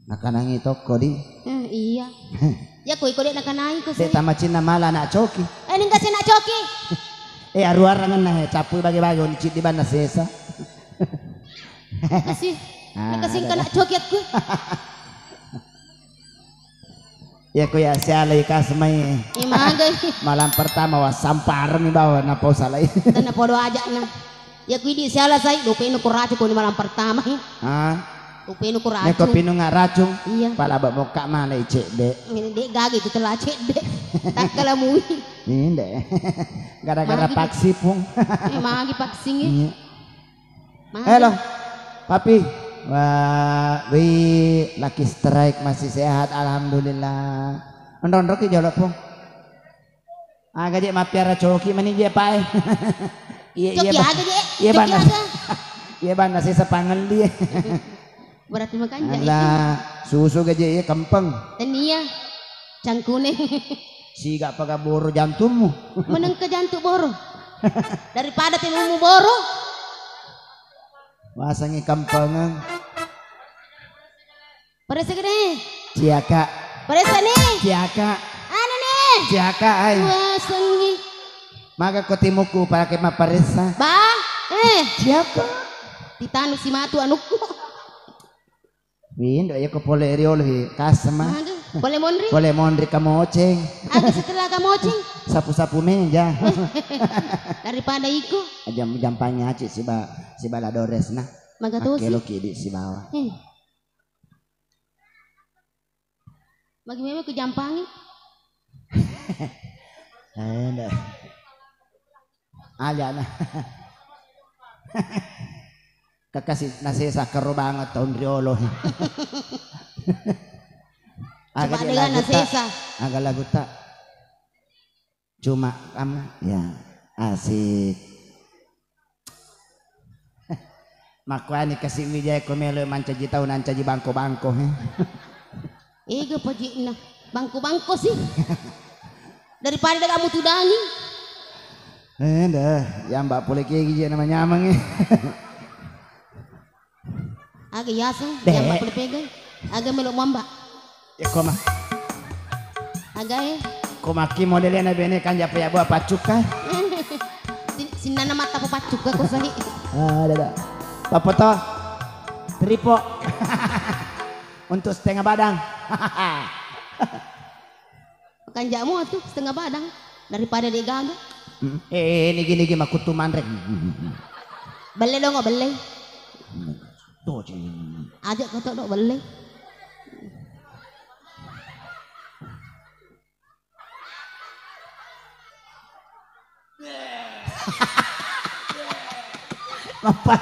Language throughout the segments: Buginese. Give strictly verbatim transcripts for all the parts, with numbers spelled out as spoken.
Nakanangi tokko di. Eh, iya. Ya ko iko de' nakanangi ko. De' tamacinna mala anak coki. Eh, ningka si anak coki. Eh, aruarangenna, eh, cappui bage-bage, oni ciddi banna sesa. Kasi. Ah, nakasingka ada. Anak coki aku. Ya ko ya sialai kasmai. Imagai. Malam pertama wa samparmi bawa napau salai. Tena podo aja na. Ya ku idi siala sai, dopeno ko racung ko ni malam pertama. Ah. Dopeno ko racung. Neko pinunga racung. Iya. Pala ba mokka mana i cedde. Ini dek gage itu telah cedde. Takkala mui. Ini dek. Gara-gara paksi pung. Eh, magi paksi. Iya. Halo, Papi. Wah, wi, Lucky Strike masih sehat, alhamdulillah. Onro-onro ki jolo pung. Aga je mappiara coki mani je pae. Iya, iya. Coki aga je. Iya, coki banna. Aga. Iya, banna sesa pangelli. Berarti makanja. Alah, susu gaje iya kempeng. Tenia. Cangkune. Siga paga boro jantummu. Menengke jantung boro. Daripada timumu boro. Wasangi kempengeng. Paressa gede. Ciaka. Paressa nih. Ciaka. Anu nih. Ciaka ai. Wasangi. Maga ko timuku pake maparessa. Ba, eh. Ciaka. Ditanu si matu anukku. Windo ya ko pole riolo hi kasma. Aduh, pole monri. Pole monri kamoceng. Aku setelah kamoceng. Sapu-sapu meja. Daripada iku. Jam jampangi aci siba siba la Dores nah. Maga tosi. Oke lo kidi sibawa. Eh. Magi memang ku jampangi. Eh, ndak. Aja nah. Kakasi nasesa karo banget tahun riolo. Coba dengan lagu tak, nasesa. Aga lagu tak. Cuma kamu, ya, asik. Makkuani kasi Wijaya ko melo mancaji tau nancaji bangko-bangko, he. Ega pajikna bangko-bangko sih. Daripada daga mutudangi. Eh, dah, ya mbak pole kegi je nama nyamang, eh. Aga yaseng, dek. Jamba pole pegai. Aga melo mamba. Ya koma. Aga e. Komaki modelnya na bene kan japa ya buah pacuk kai. Sin-, sinnana mata pa pacuk ko sahi. Ah, ada, ada. Papoto. Tripo. Untuk setengah badang. Kanjamu atuh setengah badang daripada de gaga. Mm. Eh, nigi-nigi makutu manrek. Belle dong, belle. Toji. Aja ko to do belle. Mappa.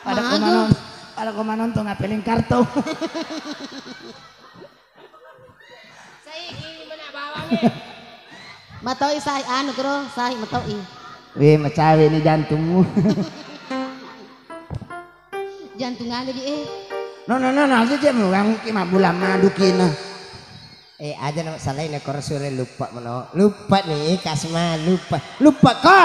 Pada ko manon-, pada ko manonton apeling kartu. Sai, ini mana bawangnya? Matoi sai, anu kro, sai matoi. Weh, macawe ni jantungmu. Jantung aga je, eh. No, no, no, no, aja je, mau kamu ki mabula madu kina. Eh, aja na salai na koro sure lupa mano. Lupa ni kasma, lupa. Lupa ko.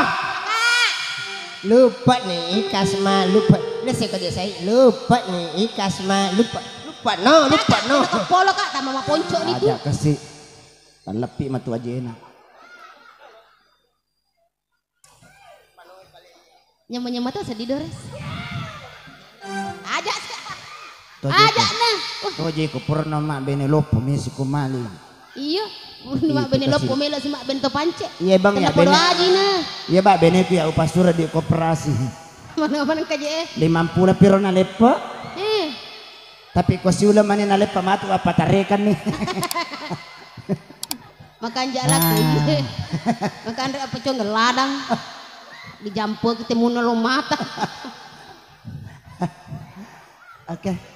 Lupa ni kasma, lupa. Lese ko je sai, lupa ni kasma, lupa. Lupa no, lupa no. Kak, kena polo, Kak, tama maponco ni tu. Aja kasi. Tallepi matu ajena. Nyameng-nyameng to seddi Dores. Aja sih. Aja na. Toje ko purna mabbene loppo mesi ko mali. Iya, purna mabbene loppo melo si mabbene to pance. Iya bang, ya podo aji na. Iya bang, bene ku ya upasura di koperasi. Mana-mana kaje. Lima puluh piro na leppo? Eh. Tapi ko siuleng mani na leppa matu apa tarekan ni. Makanja lako iye. Makanre apa cong ladang. Dijampo kita muna lo mata. Oke.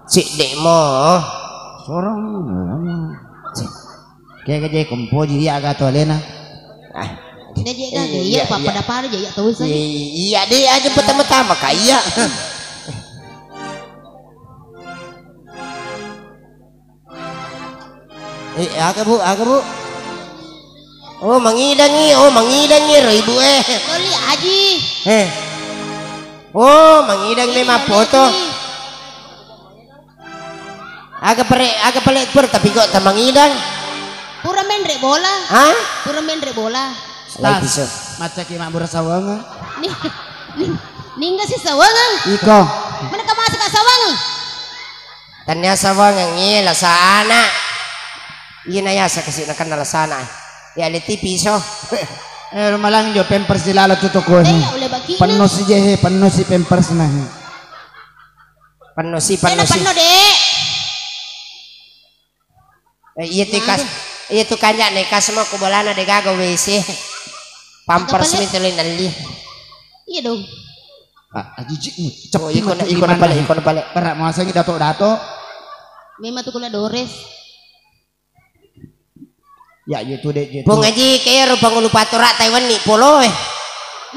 Sidde'mo. Sorong. Kega je kompoji dia aga to alena. Ah. Dia je gaga, iya, iya, papa iya. Dapar aja, iya, tahu saya. Iya, iya, dia aja pertama-tama, Kak, iya. Eh, aga, Bu, aga, Bu? Oh, mangidangi, oh, mangidangi, ro, Ibu, eh. Loli, Aji. Eh. Oh, mangidangi memang foto. Aji. Aga pare, aga pale pur, tapi kok tamangidang? Pura menre bola. Hah? Pura menre bola. Lagi, Sir. Macaki mabbura sawangeng. Ni, ni, ningga si sawangeng. Iko. Mana ka masuk ka sawangeng? Tania sawangeng, iya, lasa anak. Iya, na yasa kasi nakenna lasa anak. Ya, le tipi so. Eh, rumalang jo pampers di lalo tu toko. Eh, ya, oleh baki. Penno si jehe, penno si pampers nah. Penno si, eh, penno si. Penno, Dek. Eh, iya tu kas, iya tu kanja ne kas mau ku bolana de gaga W C. Pampers mi tuli nalli. Iya dong. Ah, ajijik ni. Oh, iko na, iko na pale, iko na pale. Berak mau asangi dato-dato. Memang tu kula dores. Ya, je tu, Dek, je tu. Pung Aji, kero pangulu patora Taiwan ni polo, eh.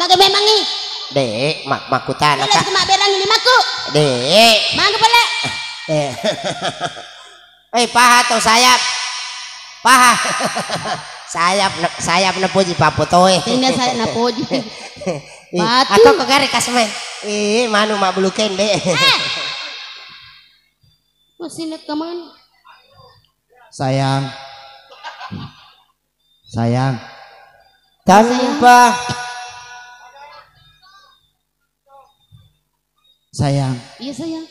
Maga memang i? Dek, mak-, makutana, Kak. Cuma berang ini maku. Dek. Maga pale. Eh. Eh, paha atau sayap? Paha. Sayap na-, sayap napoji papotoe. Tenda sayap napoji. Ih, batu. Aku kok gare kasme. Eh, manu mak bulu kende. Eh. Masih nak kemana? Sayang. Sayang. Tanpa. Sayang. Iya, sayang.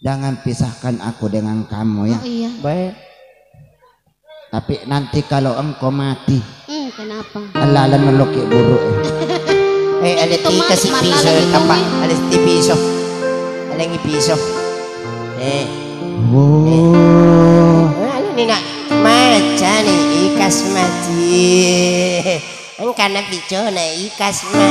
Jangan pisahkan aku dengan kamu, ya. Oh, iya. Baik. Tapi nanti kalau engkau mati, hmm, kenapa? Alala noloki buru, eh. Eh, ada tika si piso, eh, tapa, ada si piso. Ada ngi piso. Eh. Oh. Eh, ada ni nak. Maca ni ikas mati. Engkana picona ikas mae.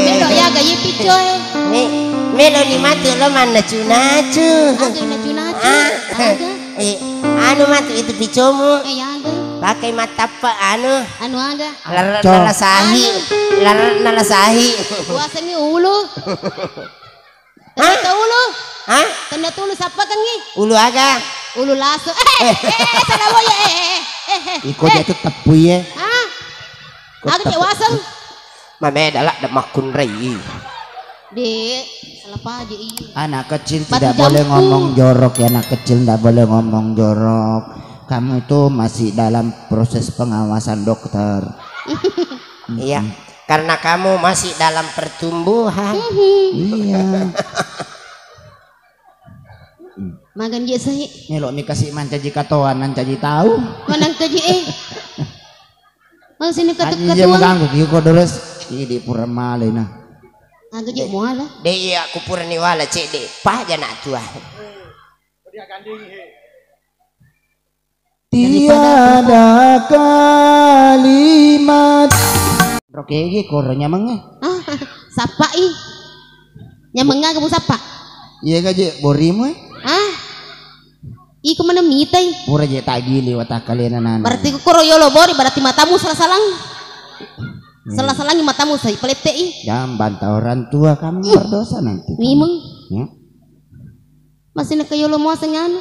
Melo yaga ye picoe. Me-, melo ni matu lo mannacu-nacu. Aga nacu-nacu? Ah. Aga? Eh, anu matu itu picomu. Eh, yaga? Pakai matappa anu. Anu aga? Larre nalasahi. Anu. Larre nalasahi. Puasangi ulu. Hah? Tennatu ulu. Hah? Tennatu ulu sappakengngi. Ulu aga? Ulu laso. Eh, eh, eh, salah boya, eh, eh, eh, eh, eh. Iko jatuh teppu ye. Hah? Aga cek waseng. Mame dalak de makkunrai. Dek, salah paja iya. Anak kecil tidak boleh ngomong jorok ya, anak kecil tidak boleh ngomong jorok. Kamu itu masih dalam proses pengawasan dokter. Iya. Karena kamu masih dalam pertumbuhan. Iya. Magan je sai. Melo mi kasi mancaji katoan, mancaji tau. Manang kaji, eh. Maksudnya katu-, anjing je katuan. Mengganggu, ki ko deres. Ini pura male nah. Aga je muala. De iya, aku pura ni wala, cek de. Pah jana tua. Tiada kalimat. Rokegi koro nyameng, eh. Ah, sappa i. Nyameng aga bu sappa? Iya ga je borimu, eh? Ah. Iko mana mitai? Pura je tagili watakkalena nana. Berarti ko koro yolo bori, berarti matamu salah-salang. Hmm. Salah-salangi matamu sai palette i. Jangan bantah orang tua, kamu berdosa nanti. Mimeng. Ya. Masih nak yolo muaseng anu.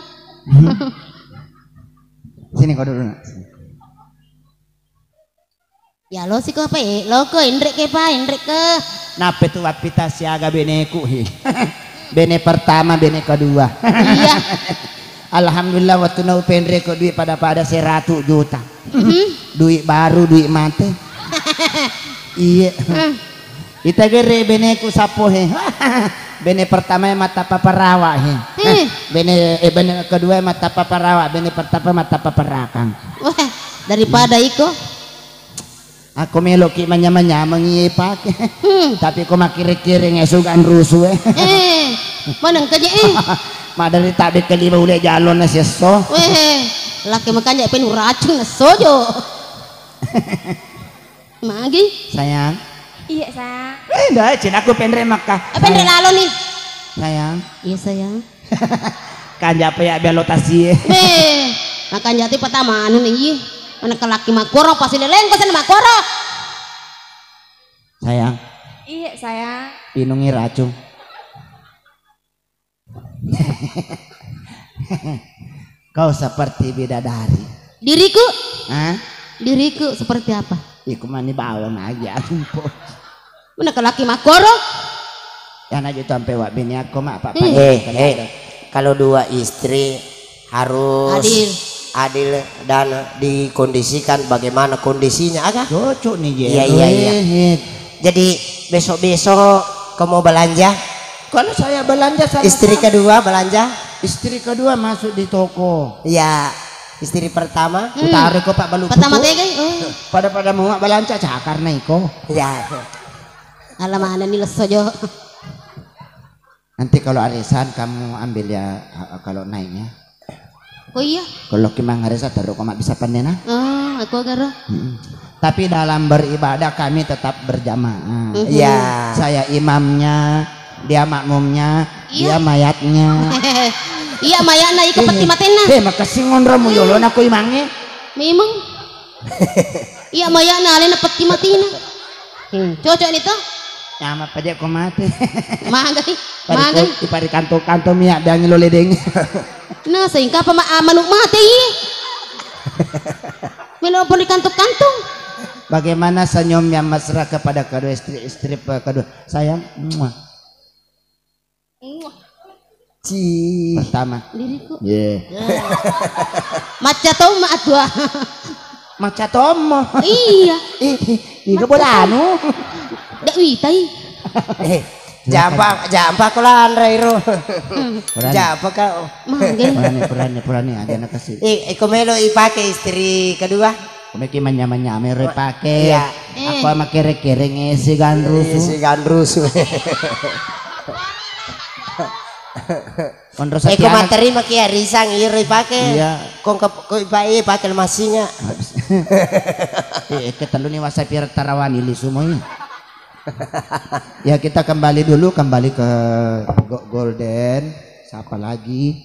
Sini kau dulu, Nak. Ya lo siko apa, eh? Lo ko, enrek ke, pa, enrek ke. Nape tu wappita siaga beneku, hi. Bene pertama, bene kedua. Iya. Alhamdulillah, waktu nau penre ko duit pada-pada seratu juta. Mhm. Duit baru, duit mate. Iya. Hmm. Ita gere beneku sappo he. Bene pertama e mata paparawa he. Hmm. Bene, eh, bene kedua e mata paparawa, bene pertama mata paparakang. Wah, daripada iko. Aku meloki manyameng-nyameng iye pake. Hmm. Tapi ko makkiri-kiring e sugan rusu e. Eh, maneng kaje e. Madari tabe kelima ule jalon na sesso. Weh, laki makanja penu racun na sojo. Magi? Sayang. Iya, sayang. Eh, ndak, cina aku penre Makkah. Eh, penre lalo nih. Sayang. Iya, sayang. Kanja apa ya biar lo tasie. Eh, makanja tu pertama anu nih, iya. Mana kelaki makoro, pasti leleng pesan makoro. Sayang, Iya, sayang. Pinungi racun. Kau seperti bidadari. Diriku? Hah? Diriku seperti apa? Iku mani bawang aja, ampun. Mana ke laki makoro? Yana juta ampe wa bini aku, mak, apa, Eh, eh, kalau dua istri harus Adil. adil dan dikondisikan bagaimana kondisinya, aga? Cocok nih, Iya, iya, iya. Jadi, besok-besok kau mau belanja? Kalau saya belanja sama Istri kamu. kedua belanja? Istri kedua masuk di toko. Iya. Istri pertama? Hmm. Utara ko, Pak, balu Pertama putu. tega, oh. Pada-pada mau belanja cakar na iko. Iya. Ala mana nih lesso jo. Nanti kalau arisan kamu ambil ya, kalau naiknya. Oh iya. Kalau kimang arisan terus kau mak bisa panena. Oh, aku agaro. Mm-mm. Tapi dalam beribadah kami tetap berjamaah. Mhm. Iya. Saya imamnya, dia makmumnya, Iya. dia mayatnya. Iya, mayatna iko Eh, peti matenna. Eh, makasih ngonromu yolo nako imange. Memang. Iya, mayana alena peti matina. Hmm, cocok ni to? Nyama paja ko mate. Magai, Pari magai. ko, ipari kantong-kantong miak biangi lo ledeng. Nah, sehingga apa ma-, ah, manuk mate, iya. Melo pun di kantong-kantong. Bagaimana senyum yang mesra kepada kedua istri, istri pe-, kedua? Sayang, muah. Ci. Pertama. Diriku. Ye. Macca tommo atua. Macca tommo. Iya. Ih, ih, iga bolanu. Dak witai. Eh, jampa, jampa ko lanra iro. Purani. Jampa kau. Mangge. Purani, purani, purani, aja na kasi. Eh, iko melo ipake istri kedua? Komeki manyameng-nyameng ro ipake. Iya. Eh. Aku makereng-kereng esi ganrusu. Esi ganrusu. Konro Eh, ko Satiana. Materima ki arisang iro ipake. Iya. Kong ke, ko ipa-, ipake lemasinga. Eh, ke telu ni wasa piara tarawani lisu moi. Ya, kita kembali dulu, kembali ke Go-, Golden. Siapa lagi?